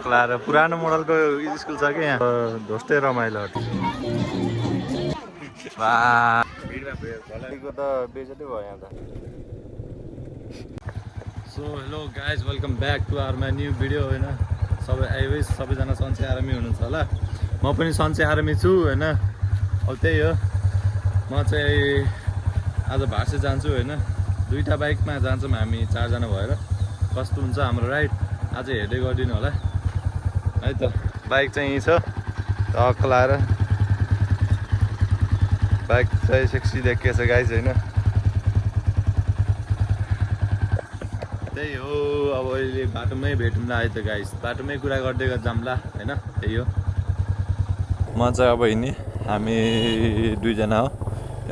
अक्लाएर पुरानो मोडलको स्कुल छ कि यहाँ ढोस्टे रमाइलो भिडमा त बेजती भयो यहाँ त। So hello guys welcome back to our my new video होइन। सबैजना सन्चै आरामै हुनुहुन्छ होला। म पनि सन्चै आरामै छु होइन। अब त्यही हो, म चाहिँ आज भार्से जान्छु होइन। दुईवटा बाइकमा जान्छौँ हामी, चारजना भएर। कस्तो हुन्छ हाम्रो राइड आज हेर्दै गरिदिनु होला है त। बाइक चाहिँ यहीँ छ अक्लाएर, बाइक चाहिँ सेक्सी देखिएछ गाइज होइन। त्यही हो, अब अहिले बाटोमै भेटौँला है त गाइज, बाटोमै कुरा गर्दै जाउँला होइन। त्यही हो, म चाहिँ अब हिँड्ने, हामी दुईजना हो,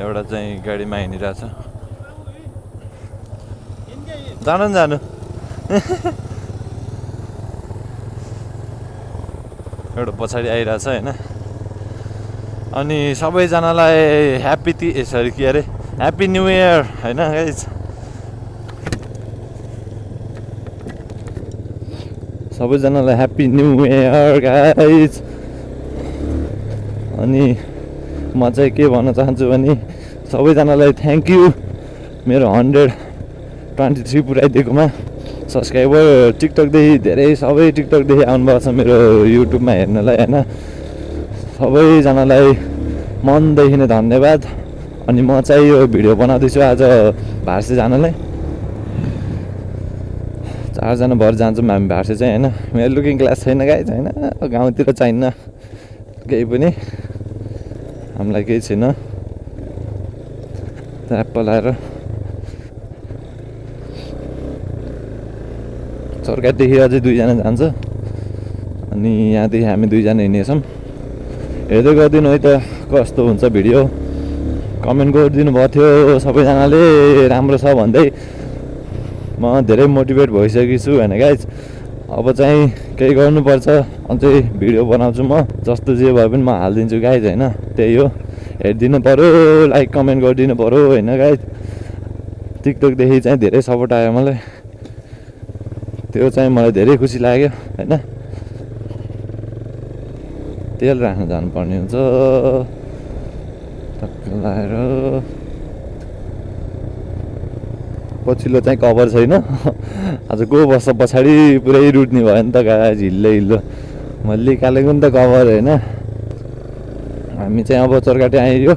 एउटा चाहिँ गाडीमा हिँडिरहेछ। जानु एउटा पछाडि आइरहेछ होइन। अनि सबैजनालाई ह्याप्पी न्यु इयर होइन गाइज। सबैजनालाई ह्याप्पी न्यु इयर गाइज। अनि म चाहिँ के भन्न चाहन्छु भने सबैजनालाई थ्याङ्क यू मेरो 123 पुऱ्याइदिएकोमा। सब्सक्राइबर टिकटकदेखि धेरै, सबै टिकटकदेखि आउनुभएको छ मेरो युट्युबमा हेर्नलाई होइन। सबैजनालाई मनदेखि नै धन्यवाद। अनि म चाहिँ यो भिडियो बनाउँदैछु आज भार्से जानलाई। 4जना भएर जान्छौँ हामी भार्से चाहिँ होइन। मेरो लुकिङ ग्लास छैन गाइज होइन, गाउँतिर चाहिन्न केही पनि, हामीलाई केही छैन। एप्पल आएर सरकारदेखि अझै 2जना जान्छ। अनि यहाँदेखि हामी 2जना हिँड्नेछौँ। हेर्दै गरिदिनु है त कस्तो हुन्छ भिडियो। कमेन्ट गरिदिनु भएको थियो सबैजनाले राम्रो छ भन्दै। म धेरै मोटिभेट भइसकेको छु होइन गाइज। अब चाहिँ केही गर्नुपर्छ, अझै भिडियो बनाउँछु म। जस्तो जे भए पनि म हालिदिन्छु गाइज होइन। त्यही हो, हेरिदिनु पऱ्यो, लाइक कमेन्ट गरिदिनु पऱ्यो होइन गाइज। टिकटकदेखि चाहिँ धेरै सपोर्ट आयो मलाई, त्यो चाहिँ मलाई धेरै खुसी लाग्यो होइन। तेल राख्न जानुपर्ने हुन्छ टक्क लाएर। पछिल्लो चाहिँ कभर छैन आज को वर्ष पछाडि पुरै रुट्ने भयो नि त गाइज, हिल्लो मैले निकालेको नि त कभर होइन। हामी चाहिँ अब चोरकाटे आइयो।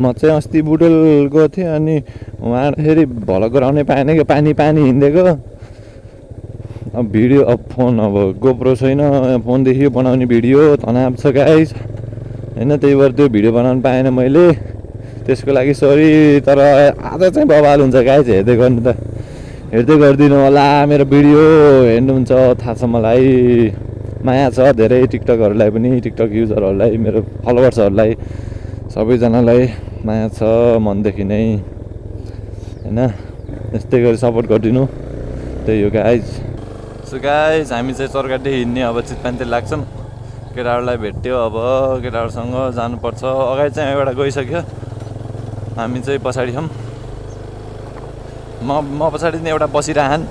म चाहिँ अस्ति बुटोल गएको थिएँ अनि उहाँ फेरि भल गराउनै पाएन कि पानी हिँडेको। अब भिडियो अब गोप्रो छैन, फोनदेखि बनाउने भिडियो तनाव छ गाइज होइन। त्यही भएर त्यो भिडियो बनाउनु पाएन मैले, त्यसको लागि सरी। तर आज चाहिँ बवाल हुन्छ गाइज, हेर्दै गरिदिनु होला मेरो भिडियो। हेर्नुहुन्छ थाहा छ मलाई, माया छ धेरै टिकटकहरूलाई पनि, टिकटक युजरहरूलाई, मेरो फलोवर्सहरूलाई, सबैजनालाई माया छ मनदेखि नै होइन। यस्तै गरी सपोर्ट गरिदिनु। त्यही हो गाइज। सो गाइज हामी चाहिँ चोरकाटे हिँड्ने, अब चितपानतिर लाग्छौँ। केटाहरूलाई भेट्यो, अब केटाहरूसँग जानुपर्छ। अगाडि चाहिँ एउटा गइसक्यो, हामी चाहिँ पछाडि छौँ। म पछाडि नै एउटा बसिरहन्,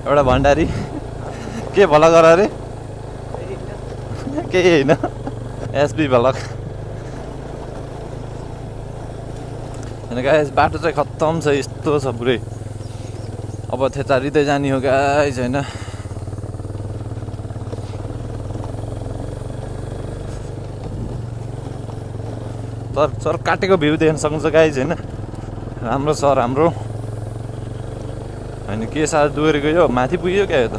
एउटा भण्डारी। के भल गर अरे केही होइन, एसपी भलक होइन गाइज। बाटो चाहिँ खत्तम छ, यस्तो छ पुरै। अब थेचारिँदै जाने हो गाइज होइन। तर काटेको भ्यू देख्न सक्नुहुन्छ गाइज होइन। राम्रो छ राम्रो होइन। के साथ दोहोरी गयो, माथि पुग्यो क्या यो त।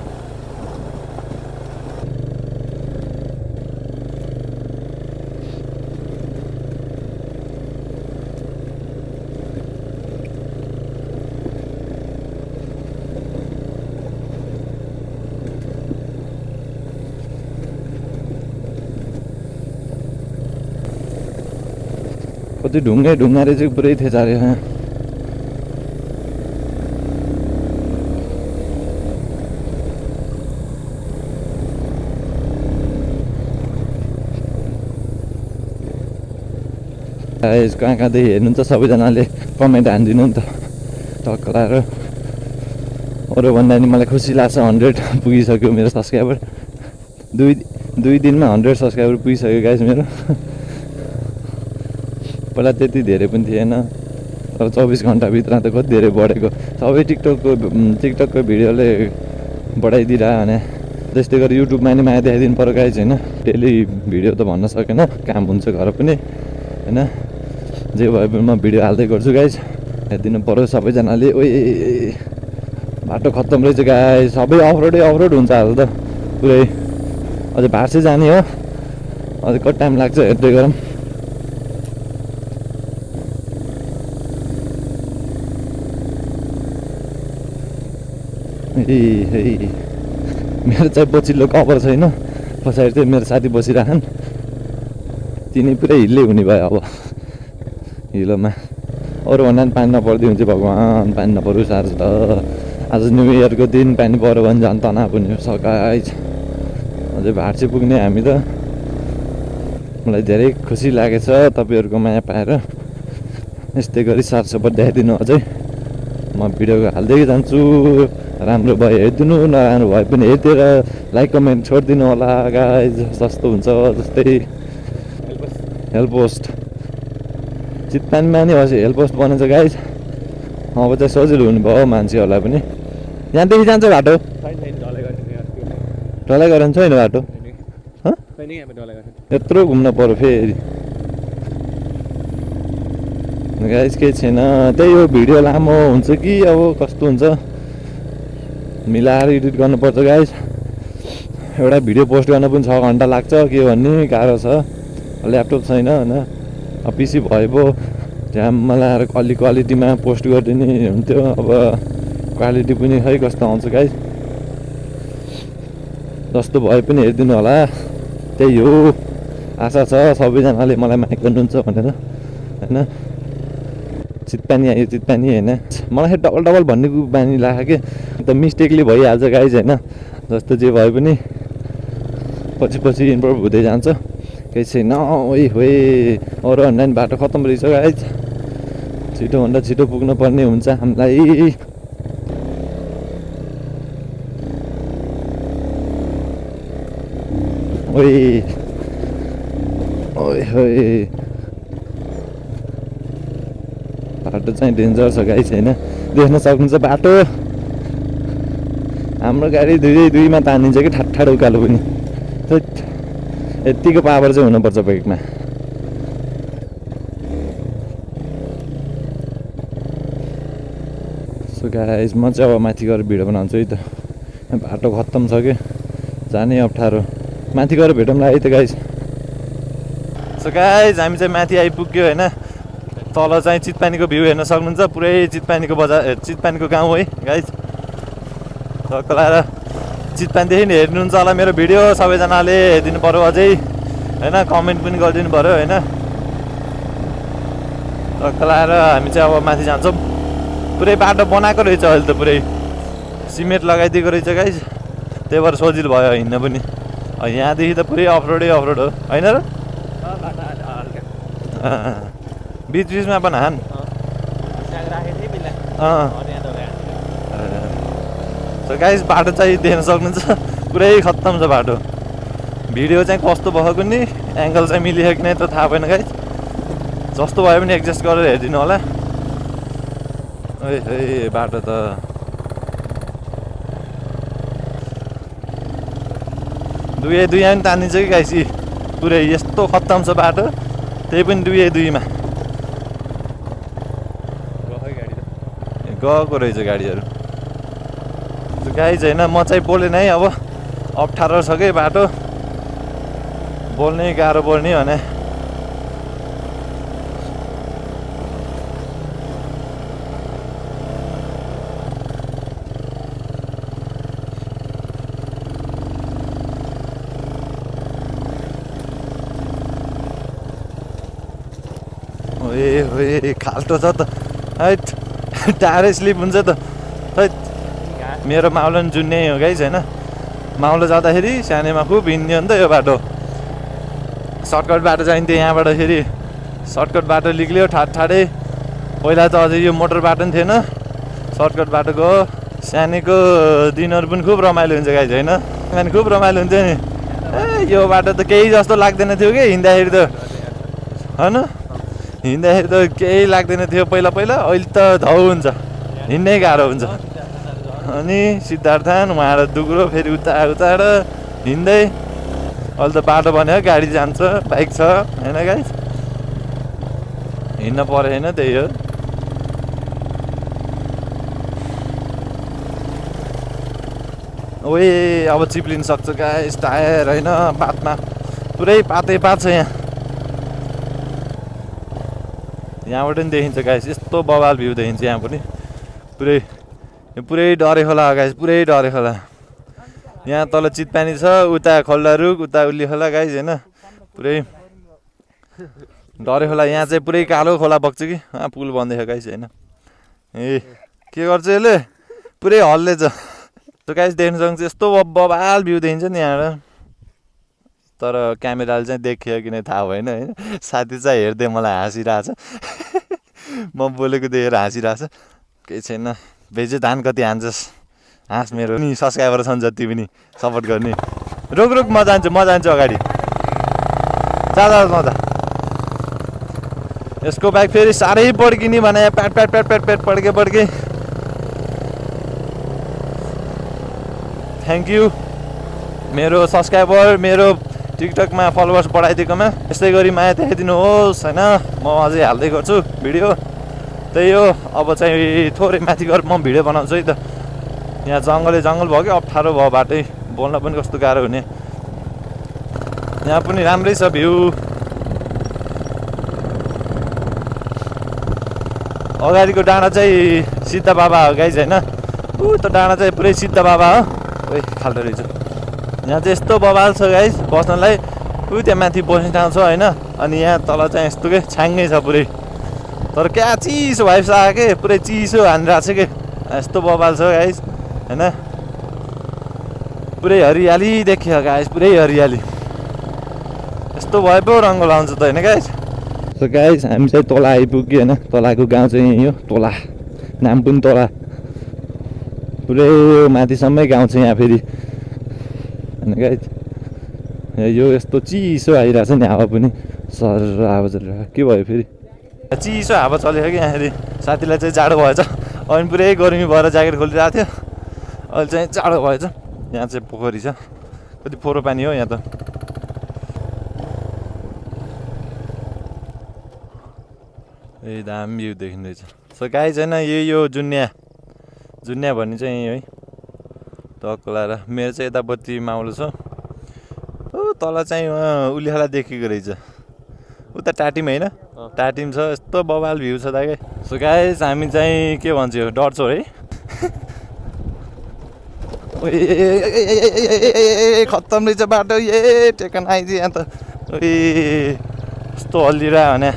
कति ढुङ्गाले चाहिँ पुरै थेचार्यो यहाँ। कहाँ कहाँदेखि हेर्नुहुन्छ सबैजनाले कमेन्ट हानिदिनु नि त टक्क लगाएर। अरू भन्दा नि मलाई खुसी लाग्छ 100 पुगिसक्यो मेरो सब्सक्राइबर। दुई दिनमा 100 सब्सक्राइबर पुगिसक्यो गाइस मेरो। पहिला त्यति धेरै पनि थिएन, तर 24 घन्टाभित्र त कति धेरै बढेको। सबै टिकटकको भिडियोले बढाइदिएर भने त्यस्तै गरी युट्युबमा नि माया देखाइदिनु पर्यो गाइस होइन। डेली भिडियो त भन्न सकेन, काम हुन्छ घर पनि होइन। जे भए पनि म भिडियो हाल्दै गर्छु गाइस, हेरिदिनु पर्यो सबैजनाले। ओए बाटो खत्तम रहेछ गाइस, सबै अफरोड हुन्छ आज त पुरै। अझै भार्से जाने हो, अझै कति टाइम लाग्छ हेर्दै गरौँ। मेरो चाहिँ पछिल्लो कभर छैन, पछाडि चाहिँ मेरो साथी बसिरहन्। तिनी पुरै हिल्लै हुने भयो अब हिलोमा। अरू भन्दा पनि पानी नपर्दै हुन्छ, भगवान् पानी नपरोस् आज त। आज न्यु इयरको दिन पानी पऱ्यो भने झन् तनाव पनि सकाइ। अझै भाट्से पुग्ने हामी त। मलाई धेरै खुसी लागेछ तपाईँहरूको माया पाएर। यस्तै गरी साथ सपोर्ट देखाइदिनु अझै। म भिडियो हाल्दै जान्छु, राम्रो भयो हेरिदिनु, नराम्रो भए पनि हेरिदिएर लाइक कमेन्ट छोडिदिनु होला गाइस। जस्तो हुन्छ जस्तै हेल्प पोस्ट चितपानीमा नि होस् हेल्प पोस्ट बनेछ गाइस। अब चाहिँ सजिलो हुनुभयो मान्छेहरूलाई पनि। यहाँदेखि जान्छ बाटो ढलाइ गरेर छैन बाटो, यत्रो घुम्न पर्यो फेरि गाइस। केही छैन, त्यही हो भिडियो लामो हुन्छ कि अब कस्तो हुन्छ मिलाएर एडिट गर्नुपर्छ गाइस। एउटा भिडियो पोस्ट गर्न पनि 6 घन्टा लाग्छ, के भन्ने गाह्रो छ। ल्यापटप छैन होइन, अब पिसी भए पो ड्याममा लाएर क्वालिटीमा पोस्ट गरिदिने हुन्थ्यो। अब क्वालिटी पनि खै कस्तो आउँछ गाइस। जस्तो भए पनि हेरिदिनु होला, त्यही हो। आशा छ सबैजनाले मलाई माया गर्नुहुन्छ भनेर होइन। चितपानी आयो चितपानी होइन, मलाई डबल भन्ने बानी लाग्यो कि त मिस्टेकली भइहाल्छ गाइस होइन। जस्तो जे भए पनि पछि इम्प्रुभ हुँदै जान्छ, केही छैन। ओइ होइ अरू भन्दा नि बाटो खत्तम रहेछ गाइस, छिटोभन्दा छिटो पुग्नु पर्ने हुन्छ हामीलाई। ओइ होइ बाटो चाहिँ डेन्जर छ गाइस होइन। देख्न सक्नुहुन्छ बाटो, हाम्रो गाडी दुईमा तानिन्छ कि ठाडो उकालो पनि। यत्तिको पावर चाहिँ हुनुपर्छ बाइकमा। सो गाइस म चाहिँ अब माथि गएर भिडियो बनाउँछु है त। बाटो खत्तम छ कि जाने अप्ठ्यारो। माथि गएर भेटौँला है त गाइस। सो गाइस हामी चाहिँ माथि आइपुग्यो होइन। तल चाहिँ चितपानीको भ्यू हेर्न सक्नुहुन्छ, पुरै चितपानीको चितपानीको गाउँ है गाइस। टक्क लगाएर चितपानीदेखि हेर्नुहुन्छ होला मेरो भिडियो। सबैजनाले हेरिदिनु पऱ्यो अझै होइन, कमेन्ट पनि गरिदिनु पऱ्यो होइन। टक्क लगाएर हामी चाहिँ अब माथि जान्छौँ। पुरै बाटो बनाएको रहेछ अहिले त, पुरै सिमेन्ट लगाइदिएको रहेछ गाइस, त्यही भएर सजिलो भयो हिँड्न पनि। यहाँदेखि त पुरै अफरोड हो होइन र। बिचमा पनि हान गाइस। बाटो चाहिँ देख्न सक्नुहुन्छ पुरै खत्तम छ बाटो। भिडियो चाहिँ कस्तो भएको नि, एङ्गल चाहिँ मिलियो कि नै त थाहा भएन गाइस। जस्तो भयो पनि एडजस्ट गरेर हेरिदिनु होला। ए बाटो त दुई पनि तानिन्छ कि गाइस। पुरै यस्तो खत्तम छ बाटो, त्यही पनि दुईमा गएको रहेछ गाडीहरू गाइस होइन। म चाहिँ बोलेन है, अब अप्ठ्यारो छ कि बाटो, बोल्नै गाह्रो पर्ने भने। ओए खाल्टो छ त हैट, टायरै स्लिप हुन्छ त हैट। मेरो माउलो नि जुन्ने हो गाइस होइन। माउलो जाँदाखेरि सानैमा खुब हिँड्ने हो नि त यो बाटो। सर्टकट बाटो जान्थ्यो यहाँबाट, फेरि सर्टकट बाटो निक्ल्यो ठाडै। पहिला त अझै यो मोटर बाटो पनि थिएन, सर्टकट बाटो गयो। सानैको दिनहरू पनि खुब रमाइलो हुन्छ गाइज होइन, अनि खुब रमाइलो हुन्थ्यो नि। यो बाटो त केही जस्तो लाग्दैन थियो कि हिँड्दाखेरि त होइन, हिँड्दाखेरि त केही लाग्दैन थियो पहिला पहिला, अहिले त धौ हुन्छ, हिँड्नै गाह्रो हुन्छ। अनि सिद्धार्थान उहाँबाट दुग्रो फेरि उताबाट हिँड्दै अहिले त बाटो बन्यो, गाडी जान्छ, बाइक छ होइन गाइज, हिँड्न पऱ्यो होइन, त्यही हो। ओए अब चिप्लिन सक्छ गाइस टायर होइन, पातमा पुरै पातै पात छ यहाँ। यहाँबाट पनि देखिन्छ गाइस, यस्तो बवाल भ्यू देखिन्छ यहाँ पनि। पुरै डरे खोला हो गाइस, पुरै डरे खोला। यहाँ तल चितपानी छ, उता खोल्ला रुख, उता उल्ली खोला गाइस होइन, पुरै डरे खोला। यहाँ चाहिँ पुरै कालो खोला बग्छ कि, पुल बन्दैछ गाइस होइन। ए के गर्छ यसले, पुरै हल्ले छ। त्यो गाइस देख्न सक्छ, यस्तो बवाल भ्यू देखिन्छ नि यहाँबाट। तर क्यामेराले चाहिँ देखियो कि नै थाहा भएन होइन, साथी चाहिँ हेर्दै मलाई हाँसिरहेछ। म बोलेको देखेर हाँसिरहेछ। केही छैन, भेजे धान कति हान्छस्, हाँस मेरो नि सब्सक्राइबर छन् जति पनि सपोर्ट गर्ने। रोक म जान्छु अगाडि, जा। यसको बाइक फेरि साह्रै पड्किने भने प्याट पड्के। थ्याङ्क यू मेरो सब्सक्राइबर, मेरो टिकटकमा फलोवर्स बढाइदिएकोमा। यस्तै गरी माया देखाइदिनुहोस् होइन, म अझै हाल्दै गर्छु भिडियो। त्यही हो, अब चाहिँ थोरै माथि गएर म भिडियो बनाउँछु है त। यहाँ जङ्गल भयो कि, अप्ठ्यारो भयो बाटै, बोल्न पनि कस्तो गाह्रो हुने। यहाँ पनि राम्रै छ भ्यू। अगाडिको डाँडा चाहिँ सिद्ध बाबा हो गाइज होइन, त डाँडा चाहिँ पुरै सिद्ध बाबा हो। ओइ खाल्टो रहेछ। यहाँ चाहिँ यस्तो बवाल छ गाइस बस्नलाई, त्यहाँ माथि बस्ने ठाउँ छ होइन, अनि यहाँ तल चाहिँ यस्तो के छाङ्गै छ पुरै। तर क्या चिसो भाइब्स आयो के, पुरै चिसो हानिरहेको छ कि, यस्तो बवाल छ गाइस होइन। पुरै हरियाली देखियो गाइस, पुरै हरियाली। यस्तो भए पो रङ्ग लाउँछ त होइन गाइस। सो गाइस हामी चाहिँ तल आइपुग्यो होइन, तलको गाउँ चाहिँ यही हो, तोला, नाम पनि तोला। पुरै माथिसम्मै गाउँ छ यहाँ फेरि होइन गाइस। यो यस्तो चिसो आइरहेछ नि, हावा पनि सर हावा चलेर। के भयो फेरि, चिसो हावा चलेको कि यहाँखेरि। साथीलाई चाहिँ जाडो भएछ, अनि पुरै गर्मी भएर ज्याकेट खोलिरहेको थियो, अहिले चाहिँ जाडो भएछ। यहाँ चाहिँ पोखरी छ, कति फोहोरो पानी हो यहाँ त। ए दामी भ्यू देखिँदैछ। सो गाइस होइन, यो जुन्या भन्ने चाहिँ यही है, तकलाएर। मेरो चाहिँ यतापट्टि माउलो छ, तल चाहिँ उल्ली खोला देखेको रहेछ, उता टाटिम होइन, टाटिम छ। यस्तो बवाल भ्यू छ दाइ। सो गाइस हामी चाहिँ के भन्छ यो डट्छौँ है। खत्तम रहेछ बाटो, टेकन आइदियो यहाँ त। यस्तो हल्लिरह्यो भने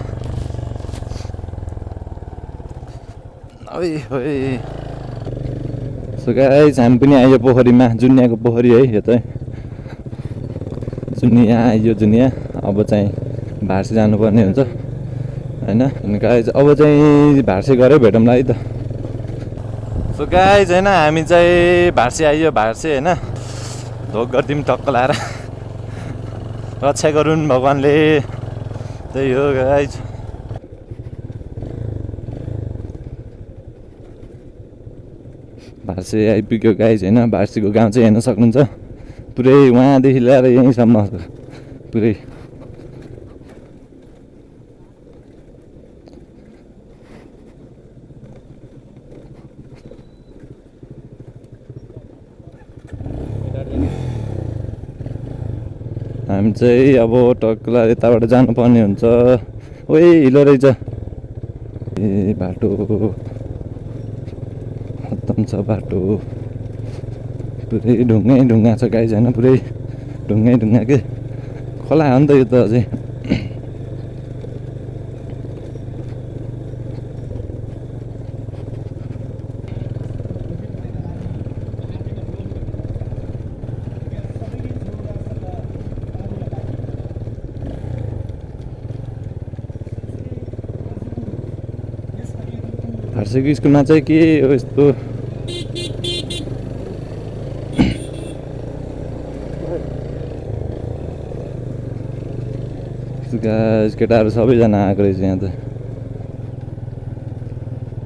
सो गाइस हामी पनि आइयो पोखरीमा, जुनियाको पोखरी है यो त। जुनिया आइयो जुनिया, अब चाहिँ भार्से जानुपर्ने हुन्छ होइन। अनि गाइस अब चाहिँ भार्से गएर भेटौँला है त। सो गाइस होइन हामी चाहिँ भार्से आइयो, भार्से होइन, धोक गरिदिउँ टक्क लाएर, रक्षा गरून् भगवान्ले। त्यही हो गाइस। भार्से आइपुग्यो गाइस होइन। भार्सेको गाउँ चाहिँ हेर्न सक्नुहुन्छ, पुरै वहाँदेखि ल्याएर यहीँसम्म पुरै। हामी चाहिँ अब टक्ला यताबाट जानुपर्ने हुन्छ। ओइ हिलो रहेछ, ए बाटो खत्तम छ बाटो, पुरै ढुङ्गा छ गाइस होइन, पुरै ढुङ्गा के खोला हो नि त यो त अझै। भार्सेको स्कुलमा चाहिँ के हो यस्तो गाइस केटाहरू सबैजना आएको रहेछ यहाँ त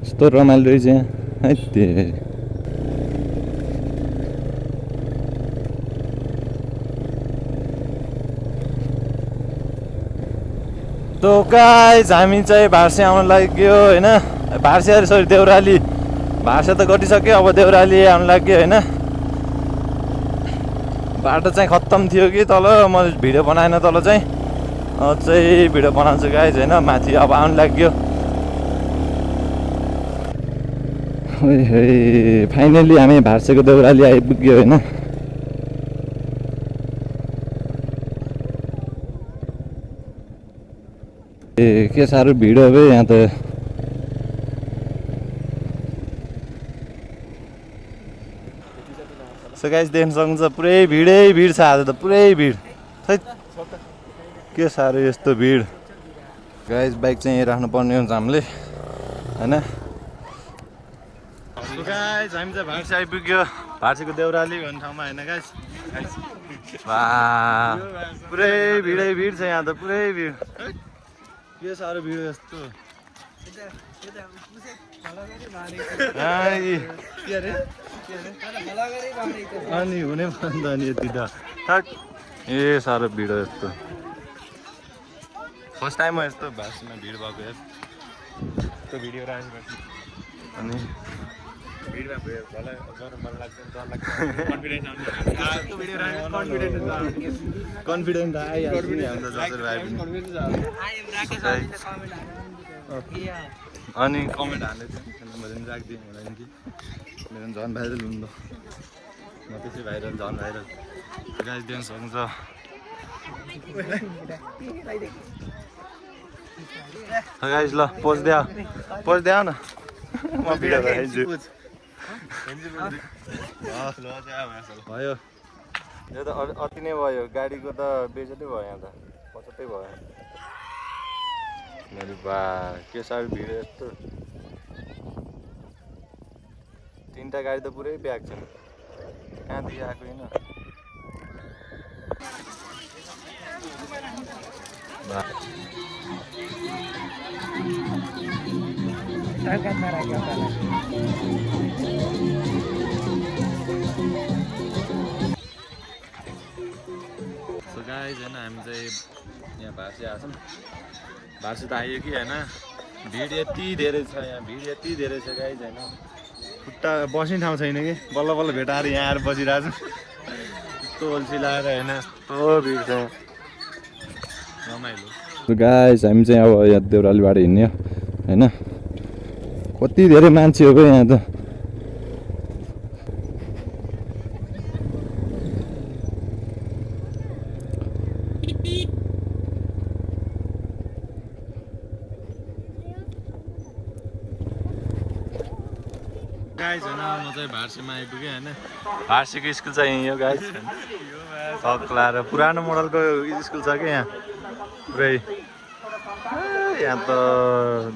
यस्तो रमाइलो रहेछ यहाँ है त्यही तो गाइस हामी चाहिँ भार्से आउन लाग्यो होइन भार्से अरे सरी देउराली भार्से त कटिसक्यो अब देउराली आउन लाग्यो होइन बाटो चाहिँ खत्तम थियो कि तल म भिडियो बनाएन तल चाहिँ चाहिँ भिडियो बनाउँछु गाइस होइन माथि अब आउनु लाग्यो फाइनली हामी भार्सेको देउराली आइपुग्यो होइन ए के साह्रो भिड हो बे यहाँ त सो गाइस देख्न सक्नुहुन्छ पुरै भिड छ आज त पुरै भिड खै के साह्रो यस्तो भिड गाइस बाइक चाहिँ यहीँ राख्नुपर्ने हुन्छ हामीले होइन सो गाइस हामी चाहिँ भार्से आइपुग्यो भार्सेको देउराली भन्ने ठाउँमा होइन गाइस वाह पुरै भिड छ यहाँ त पुरै भिड के साह्रो भिड यस्तो अनि हुने भन्दा अनि यति त ए साह्रो भिड यस्तो फर्स्ट टाइम हो यस्तो भाषामा भिड भएको यस्तो भिडियो राखेको अनि कन्फिडेन्ट आइहाल्छ नि हाम्रो जसरी भए पनि अनि कमेन्ट हाल्दै थियो मैले पनि राखिदिएँ होला नि कि मेरो पनि झन् भाइरल हुनु म त्यसै भाइरल झन् भाइरल गाइस देख्न सक्नुहुन्छ गाइस ल पोज देऊ न म भिडियो बनाइदिन्छु भयो यो त अति नै भयो गाडीको त बेजतै भयो यहाँ त पचतै भयो मेरो बा के साह्रो भिड यस्तो तीनटा गाडी त पुरै ब्याग छ कहाँदेखि आएको होइन सो गाइस होइन हामी चाहिँ यहाँ भार्से आएको छौँ भार्से त आयो कि होइन भिड यति धेरै छ यहाँ भिड यति धेरै छ गाइस होइन खुट्टा बस्ने ठाउँ छैन कि बल्ल बल्ल भेटाएर यहाँ आएर बसिरहेको छु यस्तो अल्छी लगाएर होइन यस्तो भिड छ रमाइलो गाइस हामी चाहिँ अब यहाँ देउरालीबाट हिँड्ने हो होइन कति धेरै मान्छे हो यहाँ त गाइस होइन म चाहिँ भार्सेमा आइपुगेँ होइन भार्सेको स्कुल चाहिँ यहीँ हो गाइस सक्ला र पुरानो मोडलको स्कुल छ कि यहाँ पुरै यहाँ त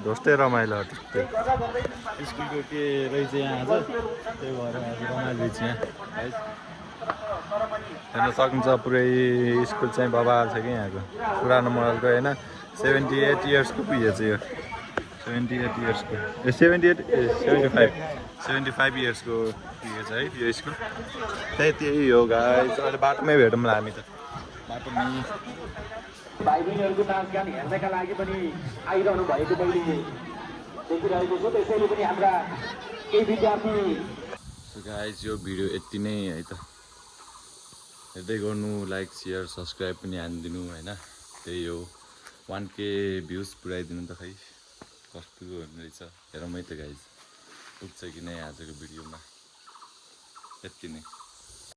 ढोस्टै रमाइलो स्कुलको के रहेछ यहाँ आज त्यही भएर आज रमाइलो रहेछ यहाँ गाइस हेर्न सक्नुहुन्छ पुरै स्कुल चाहिँ बबाल छ कि यहाँको पुरानो मोडलको होइन 78 इयर्सको पुगेको छ यो 78 इयर्सको 75 इयर्सको पुगेको छ है यो स्कुल त्यही हो गाइस अहिले बाटोमै भेटौँला हामी त बाटोमै भाइ बहिनीहरूको नाचगान हेर्नका लागि पनि आइरहनु भएको मैले देखिरहेको छु त्यसैले पनि हाम्रा केही विद्यार्थी गाइस यो भिडियो यति नै है त हेर्दै गर्नु लाइक सेयर सब्सक्राइब पनि हानिदिनु होइन त्यही हो 1K भ्युज पुऱ्याइदिनु त खै कस्तो हुने रहेछ हेरौँ है त गाइस पुग्छ कि नै आजको भिडियोमा यति नै